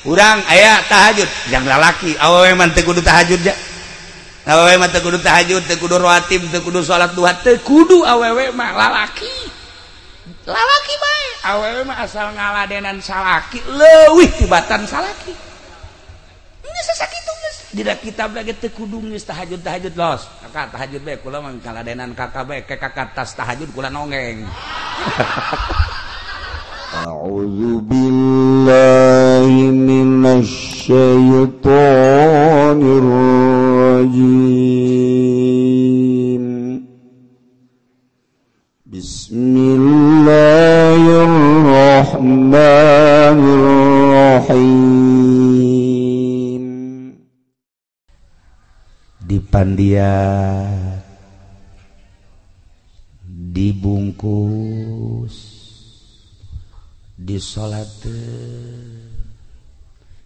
Urang aya tahajud jang lalaki awewe mah teu kudu tahajud ja. Awewe mah teu kudu tahajud, teu kudu rawatib, teu kudu salat duha, teu kudu awewe mah lalaki. Lalaki bae, awewe mah asal ngaladenan salaki leuwih tibatan salaki. Geus sakitu geus. Dina kitab lagi teu kudu geus tahajud-tahajud los. Kakak tahajud bae kula mah ngaladenan kakak bae ke kakak tas tahajud kula nongeng. A'udzu billahi minasy syaithanir rajim. Bismillahirrahmanirrahim. Dipandian, dibungkus, disolatkeun,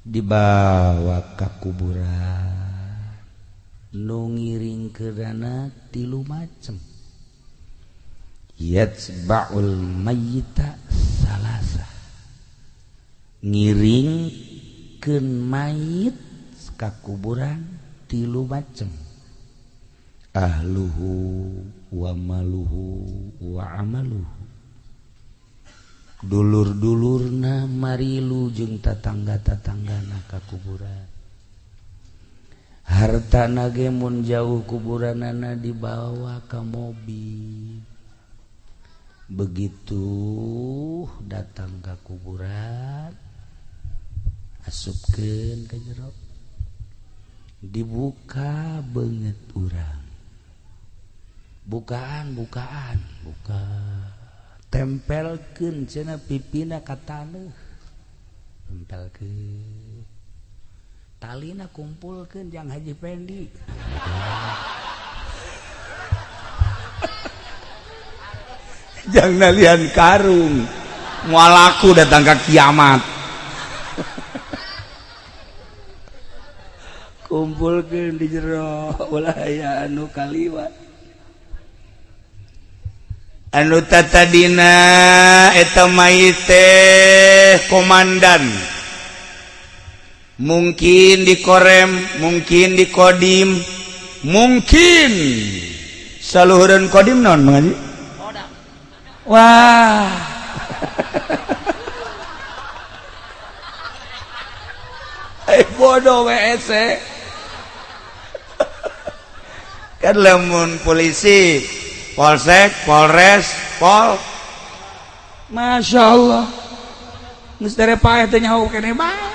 dibawa ka kuburan. Nu ngiringkeunana tilu macem. Yatsba'ul mayyita salasa, ngiringkeun mayit ka kuburan tilu macem. Ahluhu wa maluhu wa amaluhu. Dulur-dulurna marilu jeung tatangga-tatanggana ka kuburan. Hartana ge mun jauh kuburanana dibawa ka mobil. Begitu datang ka kuburan, asupkeun ka jero, dibuka beungeut urang. Bukaan, bukaan, buka. Tempelkeun cenah pipina ka taneuh. Tempelkeun. Talina kumpulkeun jang Haji Pendi. Jang nalian karung. Moal laku datang ka kiamat. Kumpulkeun di jero ulah aya anu kaliwat. Anu tatadina eta mayit teh komandan, mungkin di Korem, mungkin di Kodim, mungkin saluhureun Kodim naon mengaji? Wah. Bodoh WC. Kan lamun polisi, Polsek, Polres, Pol. Masya Allah. Geus dere paeh teh nyaho keneh bae.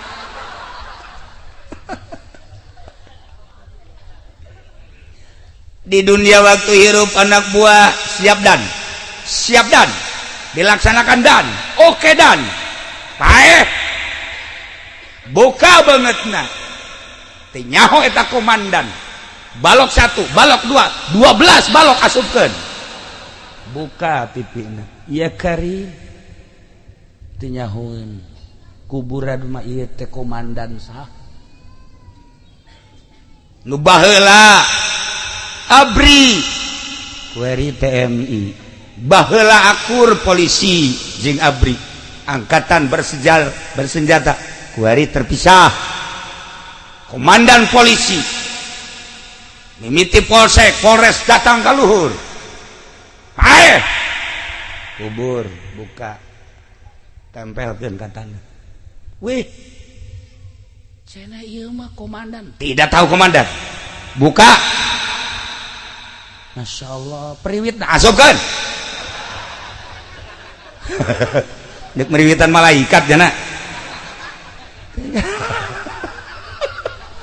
Di dunia waktu hirup anak buah siap dan. Siap dan. Dilaksanakan dan. Oke dan. Paeh. Buka bangetna. Teh nyaho eta komandan. Balok 1, balok 2, 12 balok asupkeun. Buka pipina. Ya kari teu nyahoeun. Kuburan mah ieu teh komandan sah. Nu baheula ABRI, kueri TMI. Baheula akur polisi jeung ABRI, angkatan bersenjata, kueri terpisah. Komandan polisi mimiti polsek, polres datang ka luhur. Paeh. Kubur buka. Tempelkeun ka taneuh. Wih. Cenah ieu mah komandan. Tidak tahu komandan. Buka. Masya Allah, periwitna asupkeun. Dek meriwitan malaikat jana.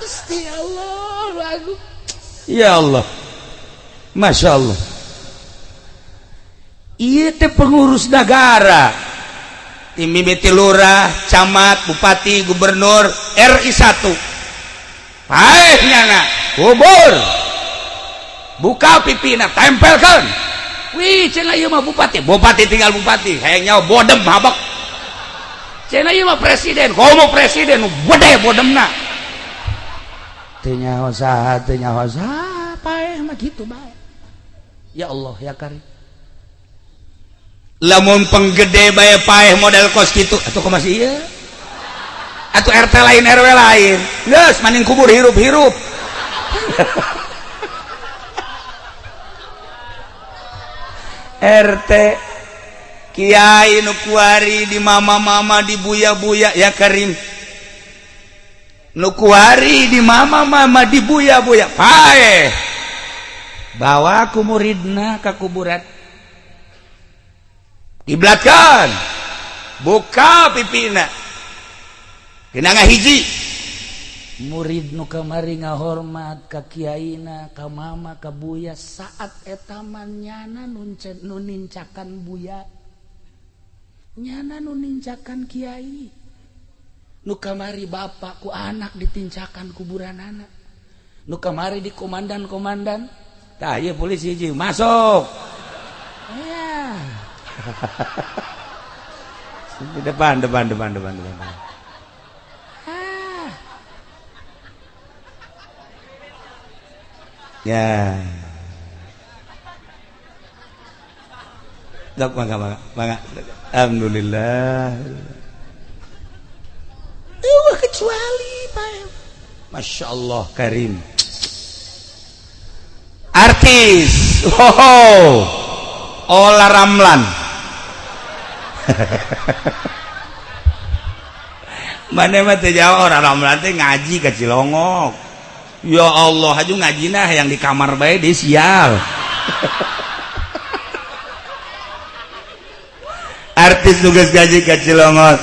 Gusti Allah, lagu. Ya Allah, Masya Allah. Ieu teh pengurus negara. Tim mimiti lurah, camat, bupati, gubernur, RI 1. Paeh nyana, kubur. Buka pipina, tempelkeun. Wih, cenah ieu mah bupati. Bupati tinggal bupati, hayang nyawa bodem habak. Cenah ieu mah presiden, komo presiden nu gede bodemna. Teu nyaho saha, teu nyaho saha, paeh mah kitu bae. Ya Allah ya Karim. Lamun penggede bae paeh model kos kitu, atuh kumaha ieu? Atau RT lain RW lain. Geus maning kubur hirup-hirup. RT Kiai nu kuari di mama-mama di buya-buya ya Karim. Nu kuari di mama-mama di buya-buya paeh. Bawa ku muridna ka kuburan. Kiblatkan. Buka pipina. Kena ngahiji. Murid nu kamari ngahormat ka kiaina, ka mama, ka buya saat eta nyana nu nincakan buya. Nyana nu nincakan kiai. Nu kamari bapak ku anak ditincakan kuburan anak. Nu kamari di komandan-komandan. Tah ieu polisi hiji masuk. Ya. Di depan. Ah. Ya. Dok, mangga. Alhamdulillah. Kecuali Pak. Masya Allah Karim. Artis. Oh, Ola Ramlan. Mana mah teu jauh Ola Ramlan teh ngaji ka Cilongok. Ya Allah, haju ngajina yang di kamar bae di sial. Artis tugas gaji ka Cilongok.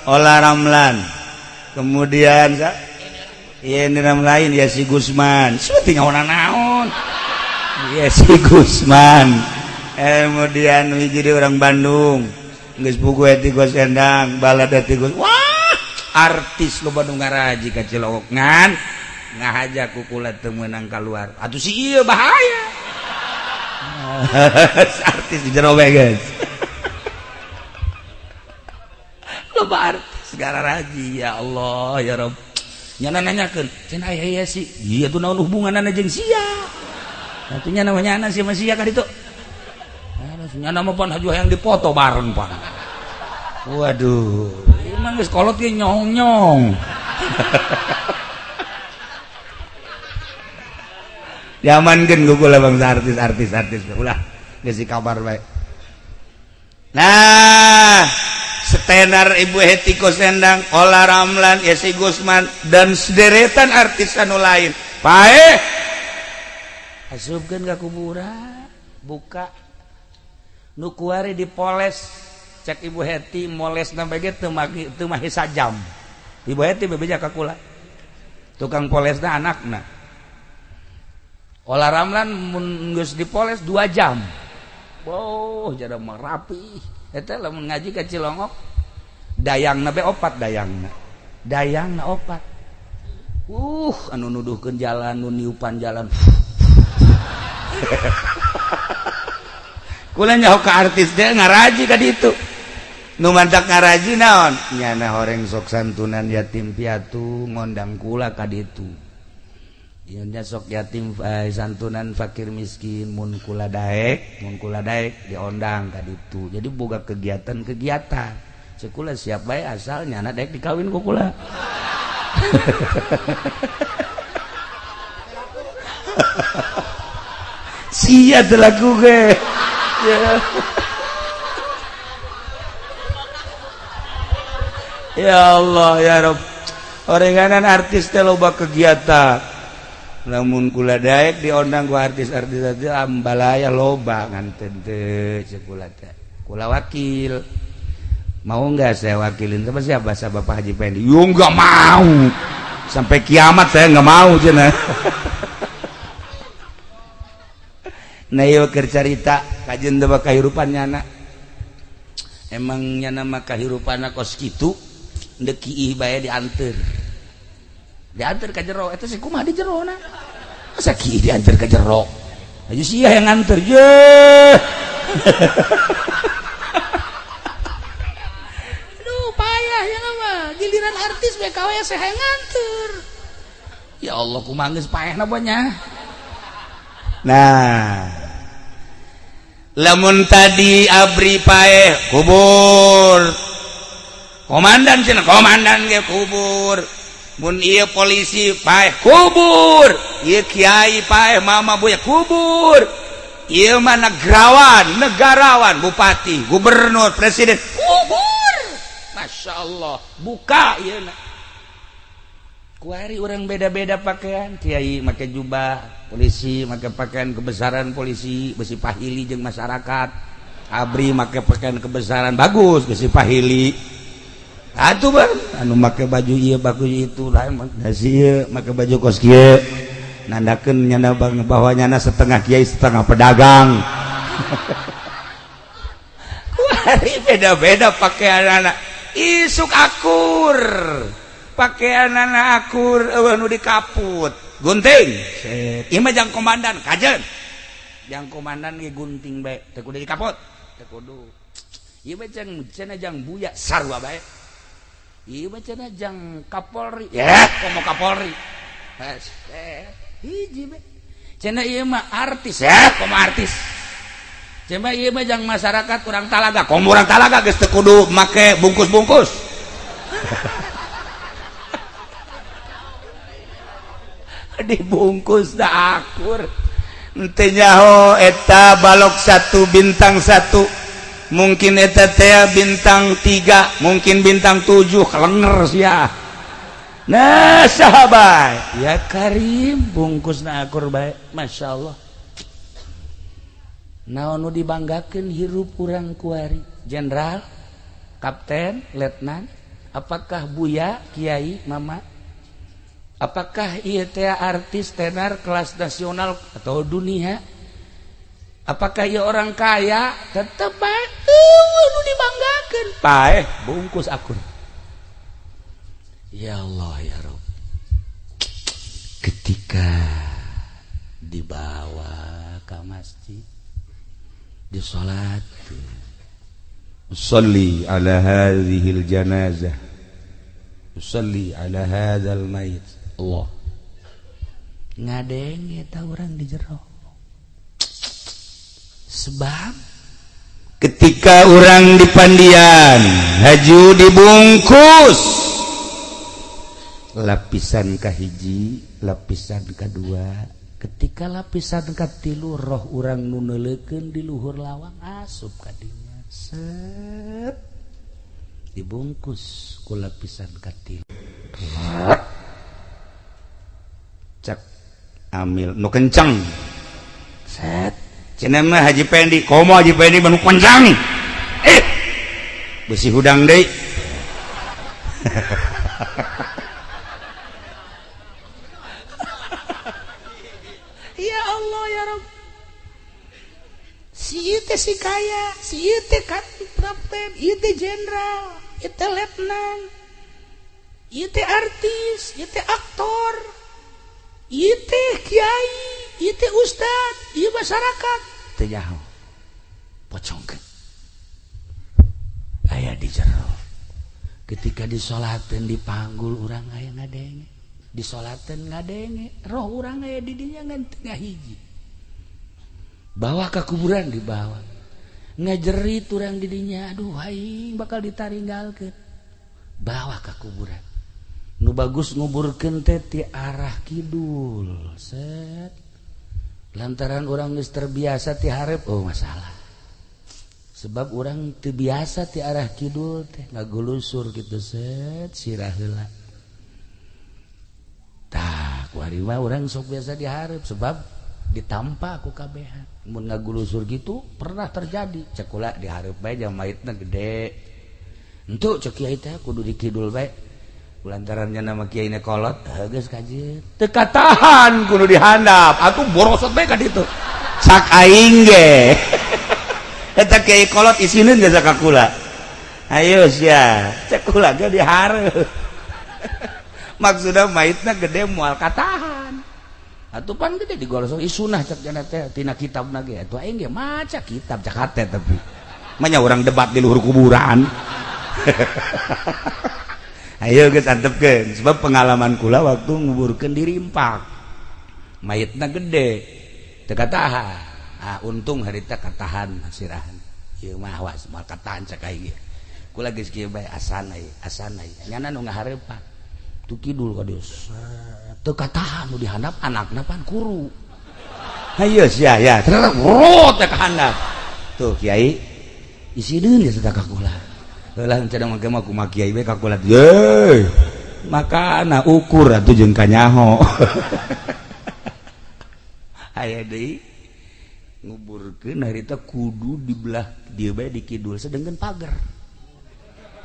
Ola Ramlan. Kemudian iya ini lain ya si Gusman. Seperti nyawa naon. Ya si Gusman. Kemudian jadi orang Bandung. Geus pugu eti Gus Endang, balad eti Gus. Wah, artis loba nu ngaraji ka Cilongok ngan ngahaja ku kula teu meunang kaluar. Atuh si ieu bahaya. Artis di jero bae guys. Loba artis segala raji ya Allah ya Rob. Nyana nanyakeun, cenah aya ya si. Ieu tuh naon hubunganna jeung sia? Atuh nya namanya anak si sama sia ka ditu. Nyana mah pan haju hayang dipoto bareng pan. Waduh, emang geus kolot ge nyong-nyong. Diamankeun ku kula bangsa artis-artis artis ulah geus kabar bae. Nah, setenar Ibu Hetty Koes Endang, Ola Ramlan, Yesi Gusman dan sederetan artis anu lain. Paeh. Asupkeun ka kuburan, buka nu kuari dipoles, cek Ibu Hetty molesna bae ge teu mahi sajam. Ibu Hetty bebeja ka kula. Tukang polesna anakna. Ola Ramlan mun geus dipoles 2 jam. Wow, jadi mah rapi. Eta lamun ngaji ka Cilongok dayangna be opat dayangna. Dayangna opat. Anu nuduhkeun jalan, nu niupan jalan. Kula nyaho ka artis teh ngaraji ka ditu. Nu mantak ngaraji naon? Nyana horeng sok santunan yatim piatu ngondang kula ka ditu. Ieu nya sok yatim santunan fakir miskin mun kula daek diondang ka ditu. Jadi boga kegiatan-kegiatan. Cek kula siap bae asal nyana daek dikawin ku kula. Sia teu laku ge. Ya Allah ya Rob. Orenganan artis teh loba kegiatan. Lamun kula daek diondang ku artis-artis aja ambalaya loba nganten teh cek kula teh. Kula wakil. Mau enggak saya wakilin sama siapa? Sama Bapak Haji Pendi. Yo enggak mau. Sampai kiamat saya enggak mau cenah. Nah ieu keur carita kajeun teh kahirupan nyana. Emang nyana mah kahirupanna kos kitu deuk kiih bae dianteur. Dianteur ka jero eta sih kumaha di jerona? Masa kiih dianteur ka jero? Ayo sia yang nganter ye. Aduh payah ya mah giliran artis BKW saya nganter. Ya Allah kumaha geus paehna banyak. Nah, lamun tadi abri paeh kubur, Komandan cenah komandan ge kubur. Mun ieu polisi paeh kubur, ieu kiai paeh mama buya kubur. Ieu mah negarawan, negarawan, bupati, gubernur, presiden kubur. Masya Allah, buka ieu na. Kuari orang beda-beda pakaian, kiai make jubah, polisi make pakaian kebesaran polisi, besi pahili jeung masyarakat. Abri make pakaian kebesaran bagus, besi pahili. Atuh bang, anu make baju ieu bagus itu lain dasi ieu make baju kos kieu. Nandakeun nyana bang bahwa nyana setengah kiai setengah pedagang. Kuari beda-beda pakaian anak. Isuk akur. Pakaian anak akur eueuh nu dikaput. Gunting. Ieu mah jang komandan kajen. Jang komandan ge gunting bae, teu kudu dikaput. Teu kudu. Ieu mah jang cenah jang buya sarua bae. Ieu mah cenah jang Kapolri. Ya, komo Kapolri. Hiji bae. Cenah ieu mah artis, ya, komo artis. Cenah ieu mah jang masyarakat urang Talaga, komo urang Talaga geus teu kudu make bungkus-bungkus. Dibungkus da akur. Henteu nyaho eta balok 1 bintang 1. Mungkin eta teh bintang 3, mungkin bintang 7 kelenger sia. Nah, sahabat, ya Karim bungkusna akur bae, Masya Allah. Naon nu dibanggakeun hirup urang kuari? Jenderal, kapten, letnan, apakah buya, kiai, mama? Apakah ieu teh artis tenar kelas nasional atau dunia? Apakah ieu orang kaya? Tetep bae eueuh nu dibanggakeun. Paeh bungkus akur. Ya Allah ya Rabb. Ketika dibawa ke masjid disolat, usalli ala hadhil janazah, usalli ala hadzal mayit. Allah ngadenge eta urang di jero. Sebab ketika orang di pandian haju dibungkus lapisan kahiji, lapisan kedua, ketika lapisan katilu roh urang nu neuleukeun di luhur lawang asup ka dinya, set dibungkus ku lapisan katilu. Cek amil nu kenceng set cenah mah Haji Pendi, komo Haji Pendi mah nu kenceng, besi hudang deui. Ya Allah ya Rabb, si ieu teh si kaya, si ieu teh kapten, ieu teh jenderal, ieu teh letnan, ieu teh artis, ieu teh aktor, ieu teh kiai, ieu teh ustad, ieu masyarakat. Teu nyaho. Pocongkeun. Aya di jero. Ketika disolateun dipanggul urang aya ngadenge. Disolateun ngadenge, roh urang aya di dinya ngan teu hiji. Bawa ka kuburan dibawa. Ngajerit urang di dinya, aduh aing bakal ditaringgalkeun. Bawa ka kuburan. Nu bagus nguburkeun teh ti arah kidul. Set. Lantaran urang geus terbiasa ti hareup, oh masalah. Sebab urang teu biasa ti arah kidul teh ngagulusur kitu set sirah heula. Tah, kuari mah urang sok biasa di hareup sebab ditampa ku kabehan. Mun ngagulusur gitu pernah terjadi. Cek kula di hareup bae jam maitna gede. Entu cek kiai teh kudu di kidul bae. Lantarannya nama kiai ne kolot, geus kajeun. Teu katahan kudu dihandap, atuh borosot bae ka ditu. Sak aing ge. Eta kiai kolot isineun geus ka kula. Ayo sia, cek kula ge dihareup. Maksudna maitna gede moal katahan. Atuh pan gede digolosok isunah cek jana teh tina kitabna ge. Atuh aing ge maca kitab cek hate tapi. Manya urang debat di luhur kuburan. Ayo geus antepkeun sebab pengalaman kula waktu nguburkeun diri impak. Mayitna gede teu katahan. Ah untung harita katahan sirahan. Ieu mah awas moal katahan cek aing ge. Kula geus kieu bae asana ieu, asana ieu. Nyana nu ngahareupan. Tu kidul ka dieu. Teu katahan nu dihandap anakna pan kuru. Hayo sia ya, terus teh ka handap. Tuh kiai isineun geus ka kula. Heula cenah mah mah kumaha kiai we ka kula. Ye. Makana ukur atuh jeung kanyaho. Aya deui nguburkeun harita kudu di belah dieu bae di kidul sedengkeun pager.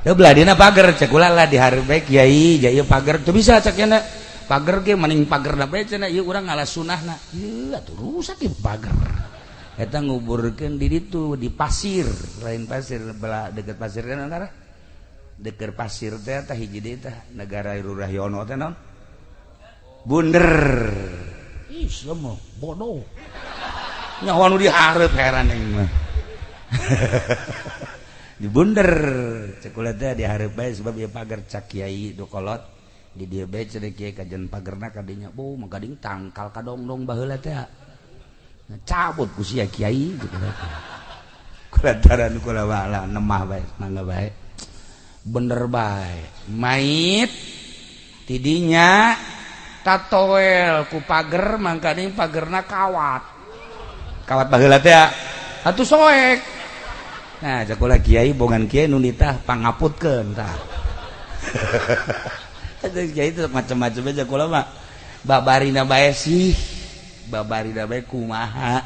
Teu belah dina pager cek kula lah di hareup bae kiai ja ieu pager teu bisa cek nya pager ge maning pagerna bae cenah ieu urang ngalah sunahna. Ieu atuh rusak ieu pager. Eta nguburkeun di ditu di pasir, lain pasir belah deket pasir kan antara deket pasir teh tah hiji deui tah negara Rurahyono teh naon? Bunder. Ih, semua bodoh. Nyawa nu dihareup heran aing mah. Di bunder cek kula teh dihareup bae sebab ieu pager cak kiai du kolot di dieu bae cenah kiai kajen pagerna kadinya. Bu, mah gading tangkal kadongdong baheula teh. Cabut ku sia kiai gitu. Kulantaran kula wala nemah bae mangga bae. Bener bae. Mait tidinya tatoel ku pager mangkane pagerna kawat. Kawat baheula teh atuh soek. Nah, cek kula kiai bongan kiai nu nitah pangaputkeun tah. Atuh kiai teh macam-macam aja kula mah. Babarina bae sih. Babarina bae kumaha.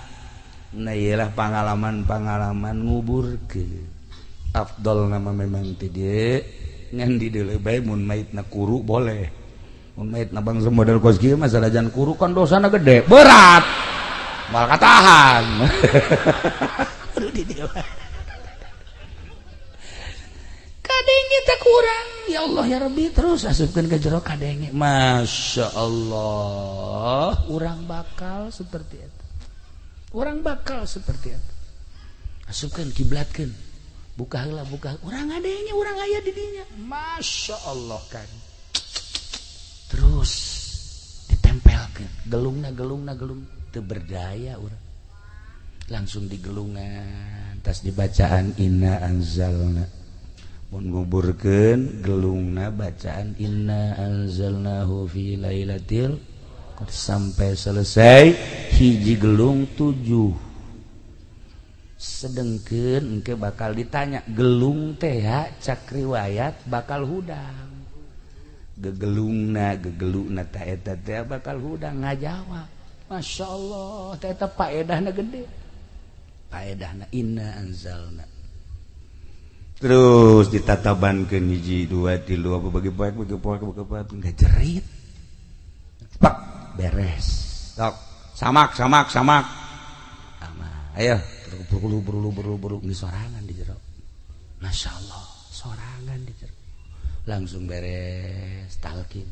Nah, iyalah pengalaman-pengalaman nguburkeun. Afdol nama memang ti dieu ngan di deuleu bae mun maitna kuru boleh. Mun maitna bangsa model kos kieu mah sanajan kuru kan dosana gede, berat. Mal katahan. Aduh di dieu. Kadenge teh kurang. Ya Allah ya Rabbi terus asupkeun ke jero kadenge. Masya Allah, urang bakal seperti itu. Urang bakal seperti itu. Asupkeun kiblatkeun. Buka heula buka. Urang ngadenge, urang aya di dinya. Masya Allah kan. Terus ditempelkeun, gelungna gelungna gelung teu berdaya urang. Langsung digelungan tas dibacaan inna anzalna. Mun nguburkeun gelungna bacaan inna anzalnahu fi lailatil qadr sampai selesai hiji gelung 7. Sedengkeun engke bakal ditanya gelung teh cak riwayat bakal hudang. Gegelungna gegeluna ta eta teh bakal hudang ngajawab. Masya Allah teh eta paedahna gede. Paedahna inna anzalna. Terus ditatabankeun hiji dua tilu apa bagi poek bagi poek bagi poek enggak jerit. Pak beres. Sok samak samak samak. Ama ayo berulu berulu berulu berulu ini sorangan di jero. Masya Allah sorangan di jero. Langsung beres talqin.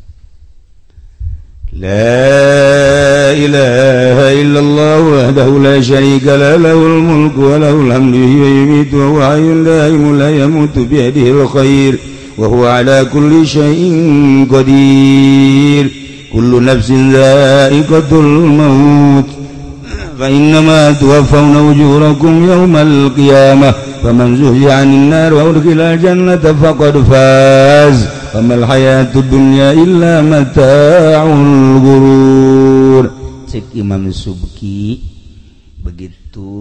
La ilaha illallah wahdahu la syarika lah lahul mulku wa lahul hamdu yuhyi wa huwa hayyun la yamutu biyadihil khair wa huwa ala kulli syai'in qadir. Kullu nafsin dha'iqatul maut fa innama tuwaffawna ujurakum yawmal qiyamah faman zuhziha 'anil nar wa udkhilal jannata faqad faz wa mal hayatud dunya illa mata'ul ghurur. Cek Imam Subki begitu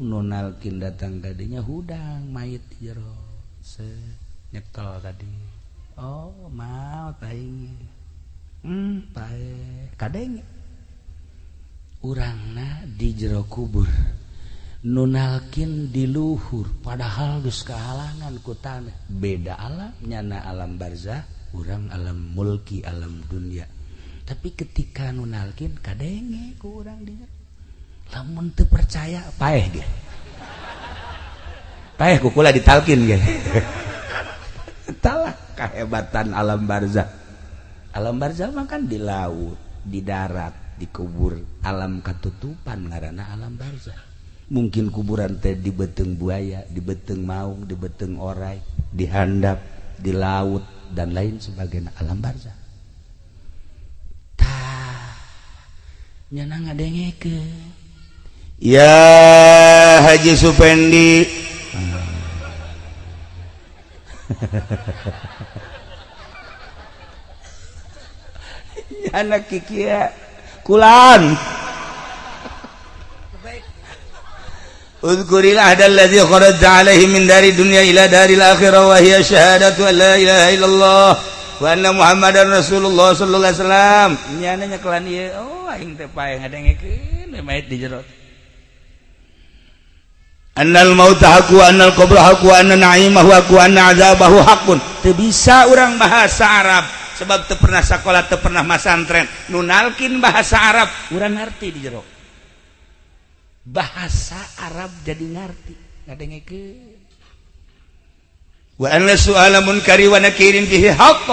nunalkin datang kadinya hudang mayit di jero se nyekel tadi. Oh mau aing pae kadenge urangna di jero kubur nunalkin di luhur padahal geus kahalangan ku tanah. Beda alam nyana alam barzah urang alam mulki alam dunia. Tapi ketika nunalkin kadenge ku urang di jero. Lamun teu percaya paeh ge. Paeh ku kula ditalkin ge. Talah kahebatan alam barzah. Alam barzah mah kan di laut, di darat, di kubur, alam katutupan ngaranna alam barzah. Mungkin kuburan teh di beteng buaya, di beteng maung, di beteng orai, di handap, di laut dan lain sebagainya alam barzah. Tah nyana ngadengekeun. Ya Haji Supendi. Anak kikia kulan. Udhkuril ahda alladzi kharaja alaihi min dari dunya ila daril akhirah wa hiya syahadatu an la ilaha illallah wa anna Muhammadar Rasulullah sallallahu alaihi wasallam. Nyana nyekelan ieu, oh aing teh pae ngadengekeun we mayit di jero. Annal mauta haqqu annal qabra haqqu anna na'imahu haqqu anna azabahu haqqun. Teu bisa urang bahasa Arab sebab teu pernah sakola, teu pernah masantren. Nu nalkin bahasa Arab urang ngarti di jero. Bahasa Arab jadi ngarti ngadengekeun. Wa anna su'ala munkari wa nakirin fihi haqq.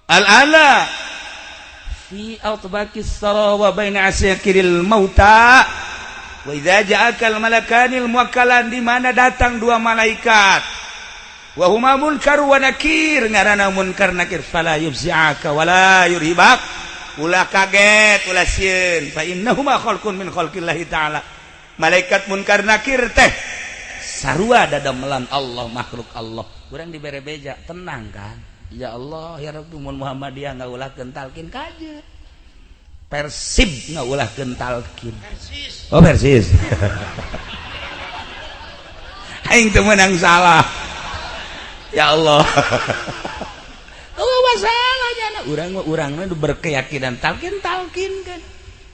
Al-ala fi atbaqis sara wa baina asakiril mauta. Wa idza ja'akal malakanil muwakkalan, di mana datang dua malaikat. Wa huma munkar wa nakir, ngaranna munkar nakir fala yufzi'aka wala yurhibak. Ulah kaget, ulah sieun, fa innahuma khalqun min khalqillahi ta'ala. Malaikat munkar nakir teh sarua dadamelan Allah, makhluk Allah. Urang dibere beja, tenang kan? Ya Allah, ya Rabbi, mun Muhammadiyah ngaulahkeun talqin kaje. Persib ngaulahkeun talqin. Persis. Oh, persis. Aing teu meunang salah. Ya Allah. Oh, masalah nyana urang mah urangna berkeyakinan talqin talqin kan.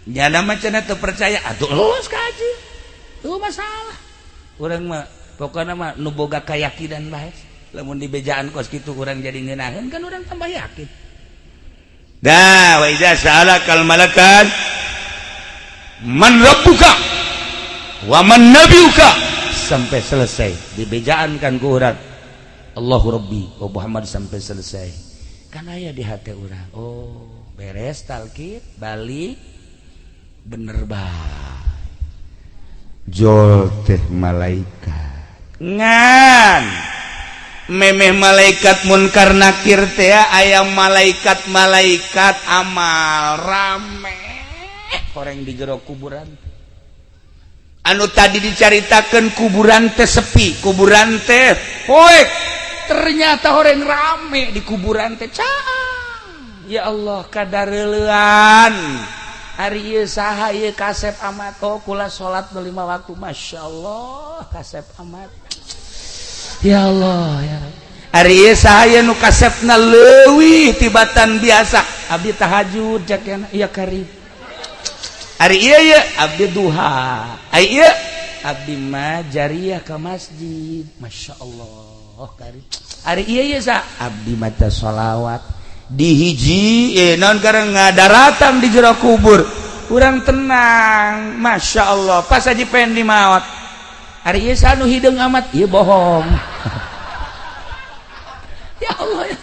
Nyana mah cenah teu percaya atuh los kaje. Tuh masalah. Urang mah pokona mah nu boga keyakinan bae. Lamun dibejaan kos kitu urang jadi ngeunaheun kan urang tambah yakin. Dah wa idza sa'alakal malakan man rabbuka wa man nabiyuka sampai selesai dibejaan kan ku urang Allahu Rabbi wa Muhammad sampai selesai. Kan aya di hati urang, oh beres talqin balik bener bae. Jol teh malaikat ngan memeh malaikat munkar nakir teh aya malaikat-malaikat amal rame horeng di jero kuburan. Anu tadi dicaritakeun kuburan teh sepi, kuburan teh poek, ternyata horeng rame di kuburan teh caang. Ya Allah kadareulean. Ari ieu saha ieu kasep amat, oh kula salat 5 waktu, masyaallah kasep amat. Ya Allah ya Rabbi. Ari ieu saha ieu nu kasepna leuwih tibatan biasa, abdi tahajud jakena ieu karib. Ari ieu ieu abdi duha, ari ieu abdi mah jariyah ka masjid, masyaallah karib. Ari ieu ieu sa abdi mah teh sholawat dihiji naon karena ngadaratan di jero kubur urang tenang, masya Allah pas aja pengen dimaot. Ari ieu sa nu hideung amat ieu bohong. Ya Allah ya.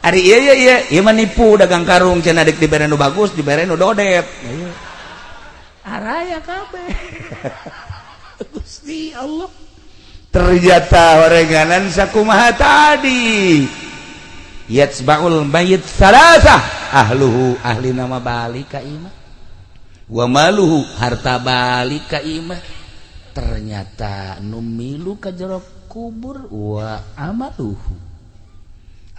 Ari ieu ieu ieu ieu mah nipu dagang karung cenah deuk dibere nu bagus dibere nu dodep. Araya kabeh. Gusti Allah. Ternyata orenganan sakumaha tadi. Yatsba'ul mayit salasah, ahluhu ahli nama balik ka imah, wa maluhu harta balik ka imah. Ternyata nu milu ka jero kubur wa amaluhu,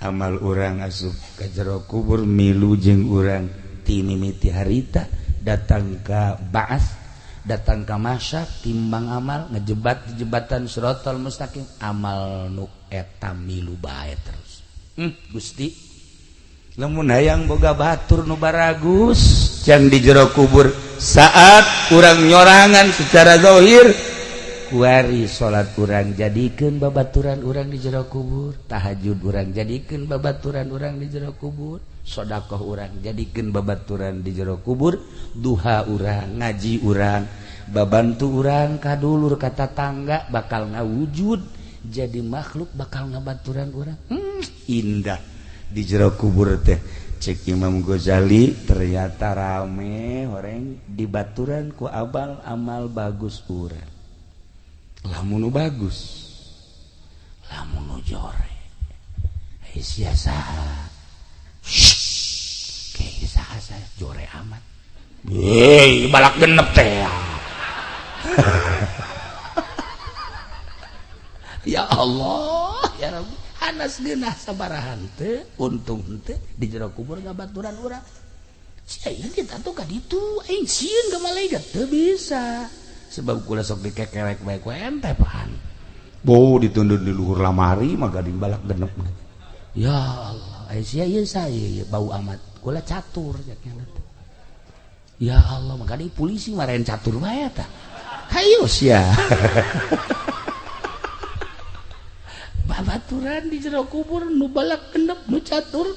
amal urang asup ka jero kubur milu jeung urang ti mimiti harita datang ka ba'as, datang ka masyar, timbang amal ngejebat di jembatan siratal mustaqim, amal nu eta milu bae terus. Gusti lamun hayang boga batur nu baragus jang di jero kubur saat kurang nyorangan secara zahir kuari salat urang jadikeun babaturan urang di jero kubur, tahajud urang jadikeun babaturan urang di jero kubur, sedekah urang jadikeun babaturan di jero kubur, duha urang, ngaji urang, babantu urang ka dulur ka tatangga bakal ngawujud jadi makhluk bakal ngabaturan urang. Indah di jero kubur teh cek Imam Ghazali ternyata rame horeng dibaturan ku abal amal bagus urang. Lamun nu bagus, lamun nu jore, sia saha, kayak saha saya jore amat, hei balak genep teh. Ya Allah ya Rabbi, hanas geunah sabarahan teu, untung teu di jero kubur ngabaturan urang. Sia ieu kita tuh ka ditu aing sieun ka malaikat teu bisa. Sebab kula sok dikekerek bae ku ente pan. Bo ditundun di luhur lamari mah gading balak genep. Ya Allah, ai sia ieu saya ieu bau amat. Kula catur cek nya. Ya Allah, mah gading polisi marahin catur bae tah. Hayu sia. Babaturan di jero kubur nu balak genep nu catur.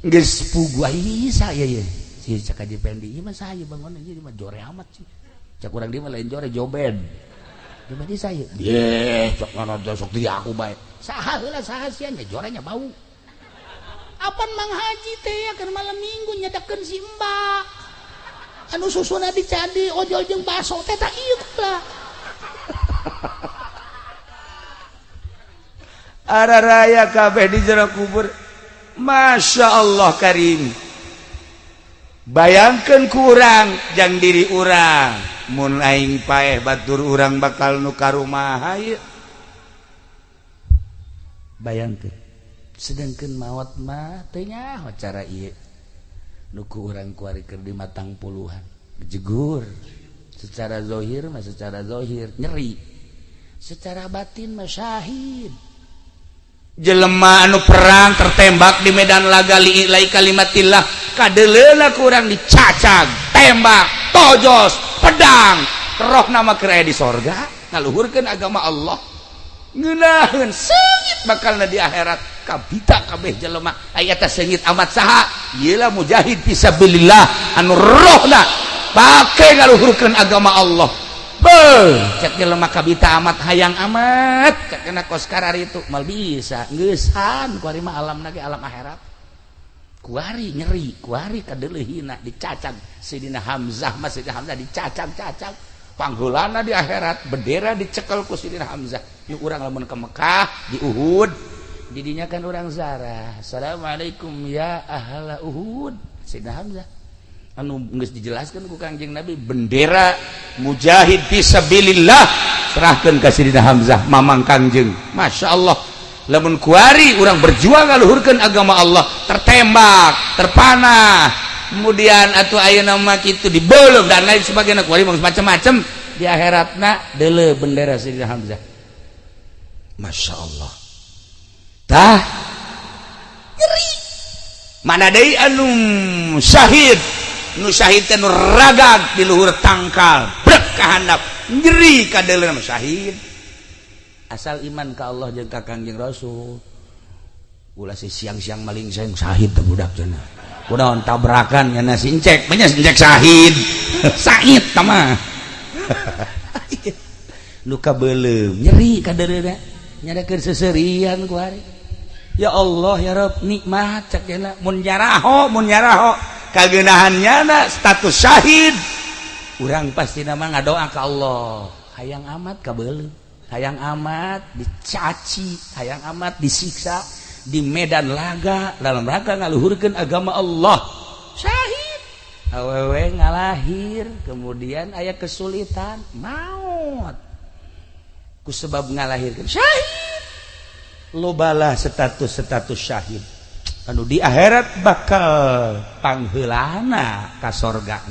Geus pugu ai saya ieu. Si cak Haji Pendi ieu mah saya bangun ieu mah jore amat sih. Cak urang dia mah lain jore joben. Joben di saya. Ye, sok ngono sok di aku bae. Saha heula saha sia nya jorenya bau. Apan Mang Haji teh ya keur malam Minggu nyedekeun si Mbak. Anu susuna dicadi ojol jeung baso teh tah ieu kula. Araraya kabeh di jero kubur. Masya Allah karim. Bayangkan ku urang jang diri urang. Mun aing paeh batur urang bakal nu ka rumah ieu. Bayangkeun. Sedangkeun maot mah teu nyaho cara ieu. Nu ku urang kuari keur di matang puluhan. Jegur. Secara zahir mah secara zahir nyeri. Secara batin mah syahid. Jelema anu perang tertembak di medan laga li'ilai kalimatillah kadeleuna kurang dicacag tembak tojos pedang roh nama keur aya di sorga ngaluhurkeun agama Allah ngeunaheun seungit bakalna di akhirat kabita kabeh jelema aya teh seungit amat saha ieu lah mujahid fisabilillah anu rohna pake ngaluhurkeun agama Allah. Beuh, cek jelema kabita amat hayang amat cek kena kos karar itu mal bisa ngeusan kuari mah alamna ge alam akhirat kuari nyeri kuari kadeuleuhina dicacag Sidina Hamzah mah Sidina Hamzah dicacag-cacag pangheulana di akhirat bendera dicekel ku Sidina Hamzah nu urang lamun ke Mekah di Uhud didinya kan urang zarah assalamualaikum ya ahla Uhud Sidina Hamzah anu geus dijelaskeun ku Kangjeng Nabi bendera mujahid fisabilillah serahkeun ka Sidina Hamzah mamang Kangjeng. Masya Allah lamun kuari urang berjuang ngaluhurkeun agama Allah tertembak terpanah kemudian atuh ayeuna mah kitu dibeuleum dan lain sebagainya kuari mah macam-macam di akhiratna deuleu bendera Sidina Hamzah. Masya Allah tah nyeri mana deui anu syahid nu syahid teh nu ragag di luhur tangkal brek ka handap nyeri kadeuleuh syahid asal iman ka Allah jeung ka Kangjeng Rasul ulah si siang-siang maling sayang syahid teh budak cenah kunaon tabrakan nya si encek nya encek syahid said tah mah nu kabeuleum nyeri kadeuleuh nyadakeun seserian ku ari ya Allah ya Rabb nikmat cek cenah mun nyaraho kagenahannya na status syahid urang pasti nama ngadoa ka Allah hayang amat kabeuleum hayang amat dicaci hayang amat disiksa di medan laga dalam rangka ngaluhurkeun agama Allah syahid awewe ngalahir kemudian aya kesulitan maut ku sebab ngalahirkeun syahid lobalah status-status syahid anu di akhirat bakal pangheulana ka sorga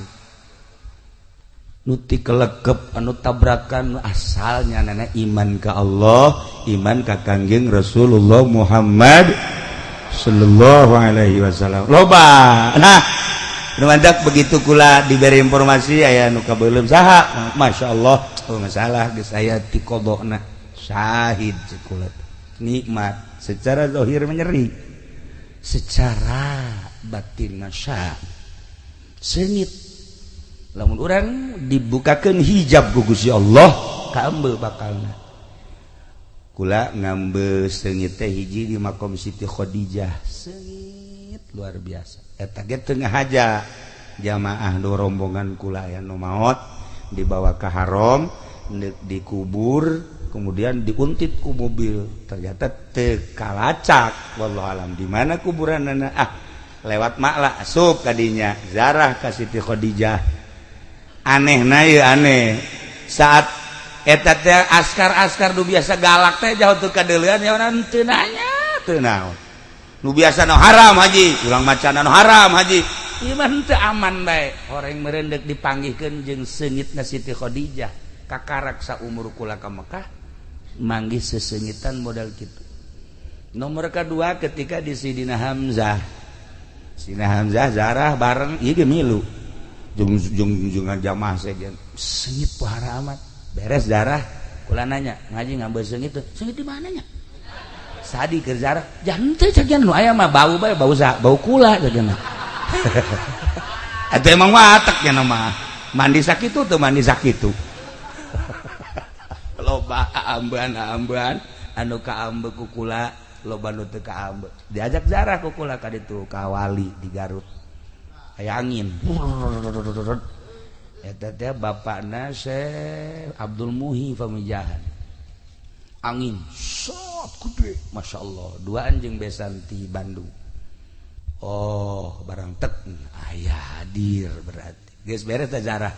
nu ti kelekep anu tabrakan asalnya nana iman ka Allah iman ka Kangjeng Rasulullah Muhammad sallallahu alaihi wasallam loba. Nah nu mandak begitu kula diberi informasi aya nu kabeuleum saha Masya Allah oh masalah geus aya ti qodona syahid kula nikmat secara zahir menyeri secara batin masya sengit lamun urang dibukakeun hijab ku Gusti Allah kaambe bakalna kula ngambe sengit teh hiji di makom Siti Khadijah sengit luar biasa eta ge teu ngahaja jamaah nu rombongan kula aya nu maot dibawa ka haram dikubur kemudian diuntit ku mobil ternyata teu kalacak wallahu alam di mana kuburanana ah lewat makla asup kadinya zarah ka Siti Khadijah aneh na ieu aneh saat Eta teh askar-askar nu biasa galak teh jauh teu kadeulean ya urang teu nanya teu naon. Nu biasa nu haram haji, ulang macana nu haram haji. Ieu mah teu aman bae. Horeng meureun deuk dipanggihkeun jeung seungitna Siti Khadijah kakarak saumur kula ka Mekah manggih seseungitan modal kitu. Nomor kedua ketika di Sidina Hamzah. Sidina Hamzah zarah bareng ieu ge milu. Jeung jamaah sejen seungit pohara amat. Beres darah kula nanya, ngaji ngambil seungit teu? Seungit di mananya? Sadi keur zarah, jangan teu cagian nu aya mah bau bae, bau sa, bau kula cagian. Atuh emang watek nya mah. Mandi sakitu teu mandi sakitu. Loba ambean-ambean anu kaambe ku kula, loba nu teu kaambe. Diajak zarah ku kula ka ditu ka wali di Garut. Aya angin. Eta teh bapakna Syekh Abdul Muhi Pamijahan. Angin sot gede, Masya Allah. Duaan jeung besan ti Bandung. Oh, barang tek aya hadir berarti. Geus beres teh zarah.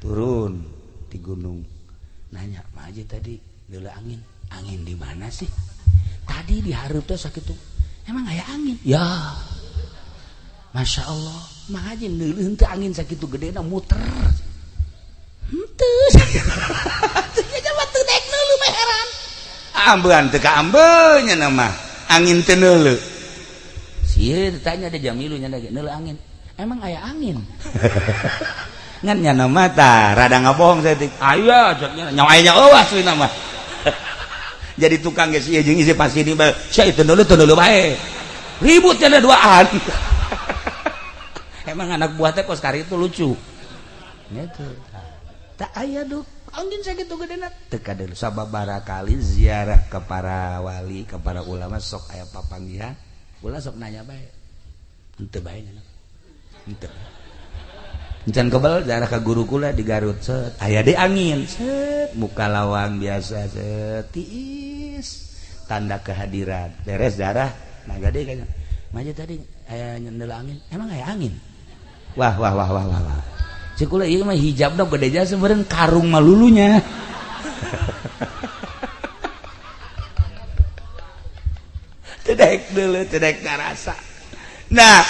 Turun di gunung. Nanya, "Pak Haji tadi deuleu angin. Angin di mana sih?" Tadi di hareup teh sakitu. Emang aya angin? Ya. Masya Allah, Mang Haji neuleuh teu angin sakitu gedena muter. Henteu sakitu. Nya teu daek neuleuh mah heran. Ambean teu kaambeun nya mah. Angin teu neuleuh. Sieun ditanya da jamilu nya neuleuh angin. Emang aya angin? Ngan nya mah tah rada ngabohong saeutik. Aya cek nya nyawa aya eueuh asli mah. Jadi tukang geus ieu jeung isi pasti di bae. Sia teu neuleuh bae. Ribut nya duaan. Emang anak buah teh kos kari itu lucu. Gitu. Tak aya duh, angin sakitu gedena teu kadeuleu. Sababaraha kali ziarah ke para wali, ke para ulama sok aya papanggihan, ulah sok nanya bae. Henteu bae nya. Henteu. Encan kebel ziarah ka guru kula di Garut set, aya deui angin set, muka lawang biasa set, tiis tanda kehadiran. Beres ziarah, naga deui kayaknya. Maja tadi aya nyendeul angin, emang aya angin? Wah wah wah wah wah wah. Cek kula ieu mah hijabna gede jasa meureun karung malulunya. Teu daek deuleu, teu daek ngarasa. Nah,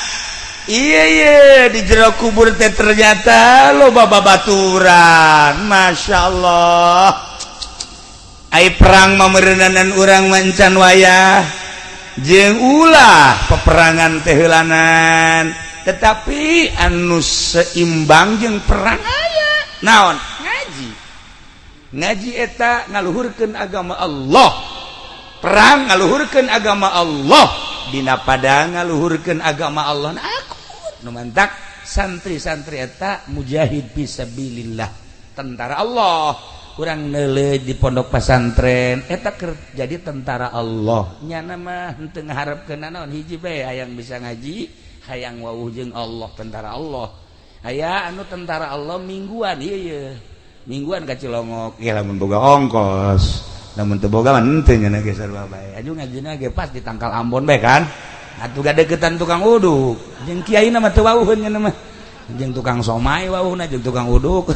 iya iya di jero kubur teh ternyata loba babaturan. Masya Allah. Ai perang mah meureunanan urang mah encan wayah. Jeung ulah peperangan teh heulanan. Tetapi anu seimbang jeung perang aya naon ngaji ngaji eta ngaluhurkeun agama Allah, perang ngaluhurkeun agama Allah, dina padang ngaluhurkeun agama Allah. Nah, aku nu mantak santri-santri eta mujahid fisabilillah, tentara Allah. Kurang neuleuh di pondok pesantren eta jadi tentara Allah. Nyana mah henteu ngaharepkeun naon, hiji bae hayang bisa ngaji, hayang wawuh jeung Allah, tentara Allah. Aya anu tentara Allah mingguan, ieu ye. Mingguan ka Cilongok, ieu lamun boga ongkos. Lamun teu boga mah henteu nya ge sarua bae. Aju ngajina ge pas di tangkal Ambon bae kan. Atuh gadeukeutan tukang uduk. Jeung kiaina mah teu wawuheun nya mah. Jeung tukang somai wawuhna jeung tukang uduk.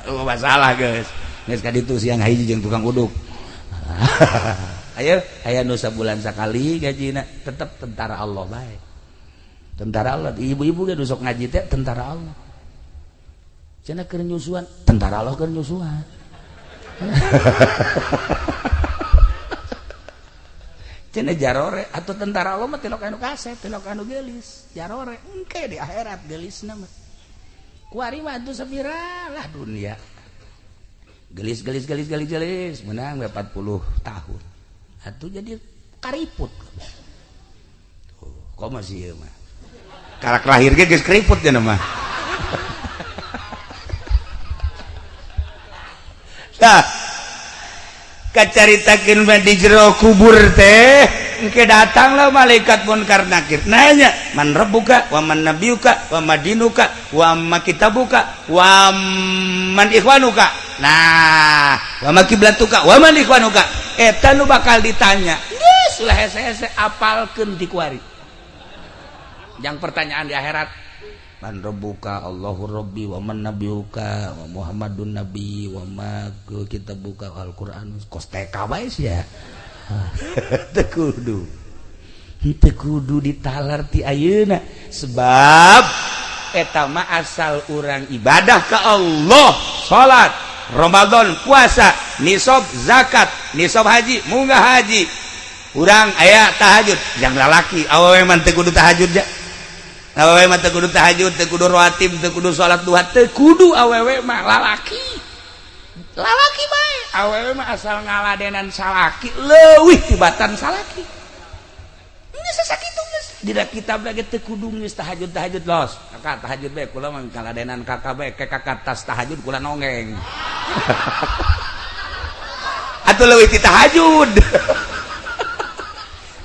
Oh masalah geus. Geus ka ditu siang hiji jeung tukang uduk. Ayo aya nu sabulan sakali gajina tetep tentara Allah bae. Tentara Allah, ibu-ibu ge sok ngaji teh tentara Allah. Cenah keur nyusuan, tentara Allah keur nyusuan. Cenah jarore atuh tentara Allah mah tilok anu kasep, tilok anu geulis. Jarore engke di akhirat geulisna mah. Kuari mah atuh sapira lah dunia. Gelis gelis gelis gelis gelis menang 40 tahun. Atuh jadi kariput. Tuh, kok masih ieu mah. Karak lahir ge geus keriput nya mah. Tah kacaritakeun mah di jero kubur teh engke datanglah malaikat munkar nakir nanya man rabbuka wa man nabiyuka wa madinuka wa ma kitabuka wa man ikhwanuka. Nah, wa ma kiblatuka wa man ikhwanuka. Eta nu bakal ditanya. Geus ulah hese-hese apalkeun ti kuari. Yang pertanyaan di akhirat Man rabbuka Allahu rabbi wa man nabiyuka wa Muhammadun nabi wa ma kita buka Al-Qur'an kos TK bae sia. Teu kudu. Teu kudu ditalar ti ayeuna sebab eta mah asal urang ibadah ka Allah, salat, Ramadan, puasa, nisab zakat, nisab haji, munggah haji. Urang aya tahajud, jang lalaki awewe mah teu kudu tahajud ja. Awewe mah teu kudu tahajud, teu kudu rawatib, teu kudu salat duha, teu kudu awewe mah lalaki. Lalaki bae, awewe mah asal ngaladenan salaki leuwih tibatan salaki. Geus sakitu geus. Dina kitab lagi teu kudu geus tahajud-tahajud los. Kakak tahajud bae kula mah ngaladenan kakak bae ke kakak tas tahajud kula nongeng. Atuh leuwih ti tahajud.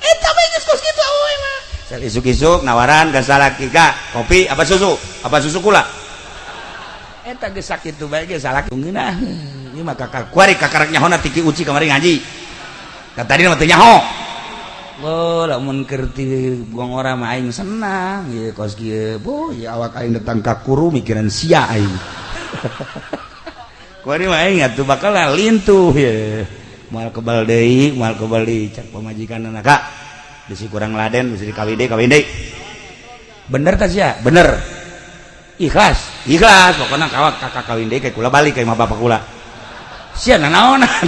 Eta bae geus kos kitu awewe mah. Isuk-isuk nawaran ka salaki, "Kak, kopi apa susu? Apa susu kula?" Eta geus sakitu bae ge salaki ngeunah. Ieu mah kakak kuari kakarek nyahona ti Ki Uci kamari ngaji. Ka tadi mah teu nyaho. Oh, lamun keur ti gong ora mah aing senang ieu kos kieu. Boh, ieu awak aing datang ka kuru mikiran sia aing. Kuari mah aing atuh bakal lintuh ye. Moal kebal deui, moal kebal deui cak pamajikanna, "Kak, bisi kurang laden bisi kawin deui, kawin deui." Bener tah sia? Bener. Ikhlas, ikhlas pokona kawak kakak kawin deui kayak kula balik ka imah bapak kula. Sia nanaonan.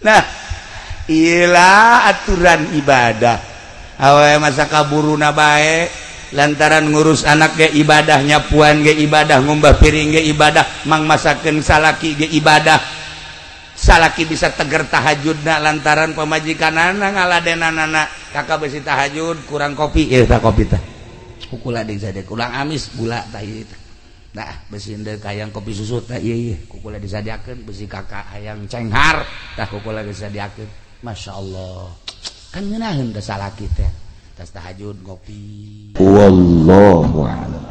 Nah, ilah aturan ibadah. Awewe masa kaburuna bae lantaran ngurus anak ge ibadahnya, puan ge ibadah, ngumbah piring ge ibadah, mang masakeun salaki ge ibadah. Salaki bisa teger tahajudna lantaran pamajikanana ngaladenanana. Kakak besi tahajud kurang kopi, ieu tah kopi tah. Kukula deui sade, kurang amis gula tah ieu tah. Nah, besi deui hayang kopi susu tah ieu ieu kukula disadiakeun, besi kakak hayang cenghar tah kukula disadiakeun. Masya Allah. Kan ngeunaheun teh salaki teh. Tas tahajud ngopi. Wallahu a'lam.